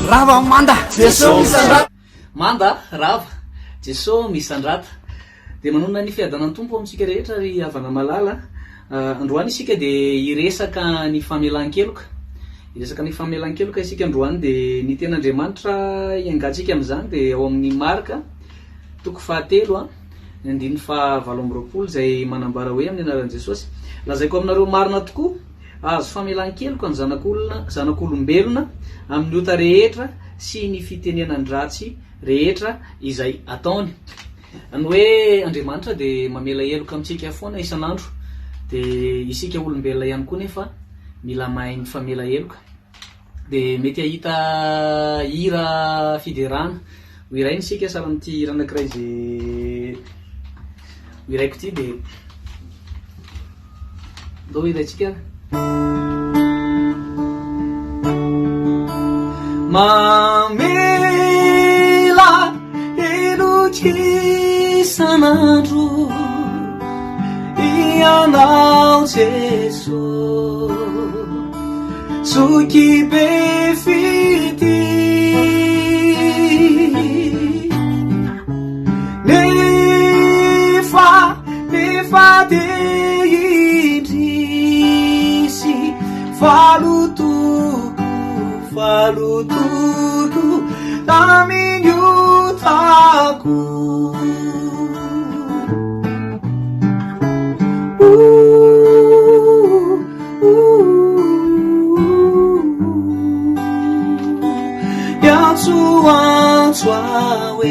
Rava manda! Jeso misandrata! Manda, rava, Jeso misandrata. Dia manonona ny fiadanan'ny Tompo amintsika rehetra ry havana malala. Androany isika dia hiresaka ny famelan-keloka. Hiresaka ny famelan-keloka isika androany dia ny tenin'Andriamanitra hiangantsika amin'izany dia ao amin'ny Marka toko fahatelo ny andininy faha 28 izay manambara hoe amin'ny anaran'i Jesosy, Lazaiko aminareo marina tokoa, Azo famelan-keloka ny zanak'olona, zanak'olombelona amin'ny ota rehetra sy ny fitenenan-dratsy rehetra izay ataony. Ny hoe Andriamanitra dia mamela heloka amintsika foana isan'andro, dia isika olombelona ihany koa nefa mila mahay mifamela heloka. Dia mety hahita hira fiderana ho hiraina isika sahala amin'ity hira anankiray izay ho hiraiko ity dia ndao hiraintsika ary. Mamela heloka isan'andro Ianao Jeso. Zoky be fitia Nefa, nefa dia indrisy Falotoko, falotoko tamin'ny otako. Miantsoantso aho e,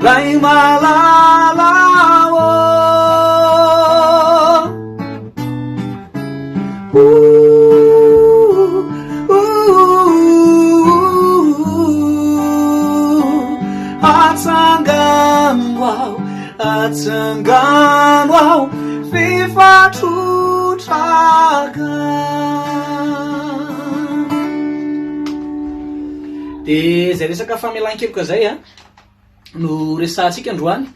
Ray malala ô. Atsangano aho, atsangano aho, f'efa trotraka. Dia izay resaka famelan-keloka izay an. no resahantsika androany,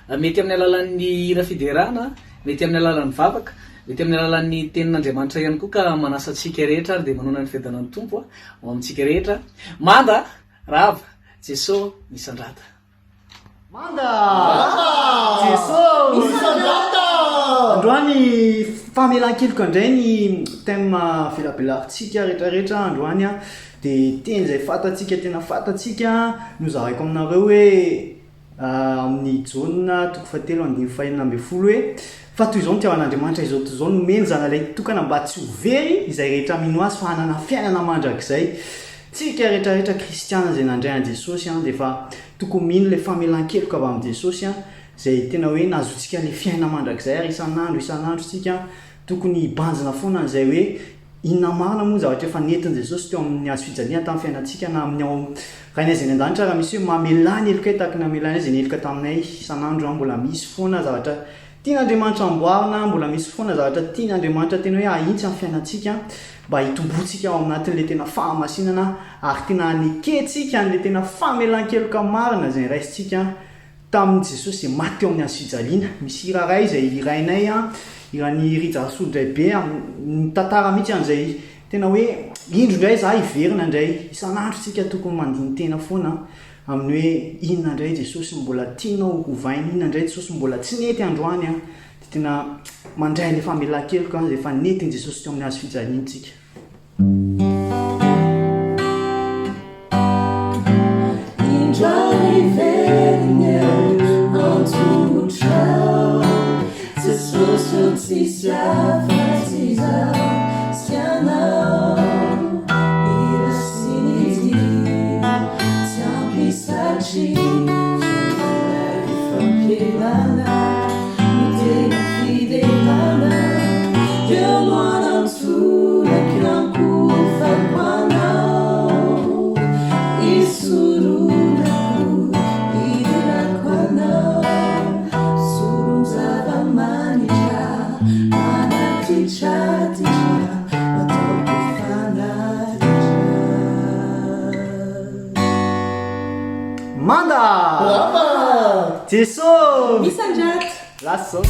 mety amin'ny alalan'ny hira fiderana, mety amin'ny alalan'ny vavaka, mety amin'ny alalan'ny tenin'Andriamanitra ihany koa ka manasa antsika rehetra ary dia manoana ny fiadanan'ny Tompo ho amintsika rehetra. Manda, rava, Jeso misandrata. Manda, rava, Jeso misandrata. Androany famelan-keloka indray ny thème velabelarintsika rehetrarehetra androany. Dia teny izay fantatsika tena fantatsika no zaraiko aminareo hoe amin'ny Jaona toko fahatelo andininy fahenina ambin'ny folo hoe fa toy izao no nitiavan'Andriamanitra izao toy izao nomeny zanalay tokana mba tsy ho very izay rehetra mino azy fa hanana fiainana mandrakizay. Tsika rehetra rehetra kristiana izay nandray an'i Jesosy dia efa tokony mino ilay famelan-keloka avy amin'i Jesosy izay tena hoe nahazoantsika ilay fiainana mandrakizay ary isan'andro isan'andro tsika tokony hibanjina foana an'izay hoe Inona marina moa ny zavatra efa nentin'i Jesosy teo amin'ny hazo fijaliana tamin'ny fiainantsika na amin'ny ao Rainay izay any an-danitra raha misy hoe mamelà ny helokay tahaka ny namelanay izay niheloka taminay isan'andro an, mbola misy foana zavatra tian'Andriamanitra amboarina, mbola misy foana zavatra tian'Andriamanitra tena hoe ahitsy amin'ny fiainantsika mba hitomboantsika ao anatin'ilay tena fahamasinana ary tena hanekentsika an'ilay tena famelan-keloka marina izay raisintsika Tamin'i Jesosy izay maty teo amin'ny hazo fijaliana. Misy hira iray izay hirainay an, hiran'i Rija Rasolondraibe an, mitantara mihitsy an'izay tena hoe indro indray izaho hiverina indray. Isan'andro isika tokony mandini-tena foana amin'ny hoe inona indray Jesosy no mbola tianao hovaina, inona indray Jesosy no mbola tsy nety androany an. Dia tena mandray ilay famelan-keloka izay efa nentin'i Jesosy teo amin'ny hazo fijaliana isika. Manda! Brava! Jeso! Misandrata! Lasa zao.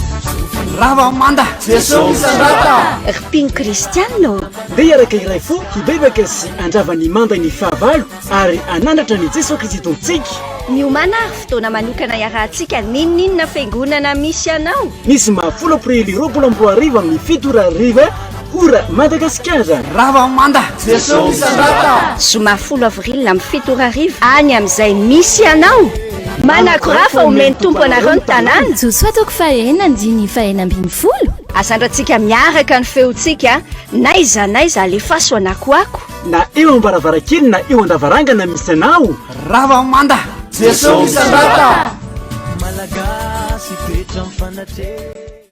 Rava manda! Jeso misandrata! Ry mpino kristianina ô! Ndeha hiaraka hiray fo hibebaka sy handrava ny mandan'ny fahavalo ary hanandratra an'i Jesoa Kristy Tompontsika. Miomàna ary fotoana manokana iarahantsika n'inon'inona fiangonana misy anao. Ny zoma folo aprily 2020 amin'ny 7 ora hariva, ora Madagasikara. Rava manda! Jesoa misandrata! Zoma folo avril amin'ny 7 ora hariva any amin'izay misy anao. Manakorà fa omen'ny Tompo anareo ny tanàna. Josoa toko fahenina andininy faha-16. Asandrantsika miaraka ny feontsika n'aiza n'aiza alefaso anakoako. Na eo am-baravarankely na eo an-davarangana misy anao. Rava manda! Jesoa misandrata! Malagasy toetra mifanatreha.